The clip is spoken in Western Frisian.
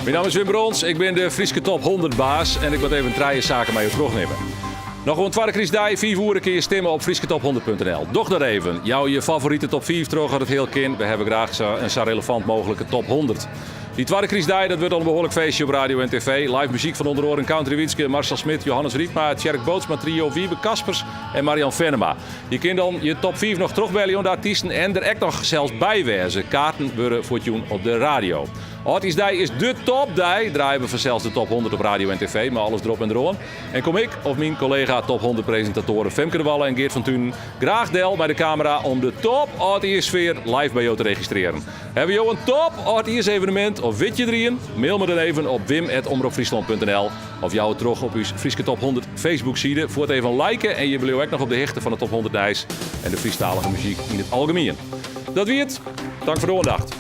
Myn namme is Wim Brons, ik bin de Fryske Top 100 baas en ik moat even trije saken mei jo trochnimme. Noch oant twadde krystdei, 5 oere kin je stimme op frysketop100.nl. Doch dat even. Jou je favorite top 5 troch as it heal kin. We hawwe graach in sa relevant mooglike top 100. Dy twadde krystdei, dat wurdt al in behoarlik feestje op radio en tv. Live muzyk fan ûnder oaren Country Wietske, Marcel Smit, Johannes Rypma, Tjerk Bootsma Trio, Wiebe Kaspers en Marian Venema. Je kin dan je top 5 noch trochbelje oan de artysten en der ek noch sels by wêze. Kaarten wurde fuortjûn op de radio. Aldjiersdei is de topdei. Draaie we fansels de top 100 op radio en tv, mei alles derop en deroan. En kom ik of myn kollega top 100 presintatoaren Femke de Walle en Geert van Tunen graach del mei de kamera om de top âldjierssfear live by jo te registrearen. Hawwe jo in top âldjiersevenemint of wit je der ien? Mail me dan even op wim@omropfryslân.nl of jou it troch op ús Fryske Top 100 Facebook-side. Fuort even like en je bliuwe ek noch op de hichte fan it Top 100 nijs en de Frysktalige muzyk yn it algemien. Dat wie it. Tank foar de oandacht.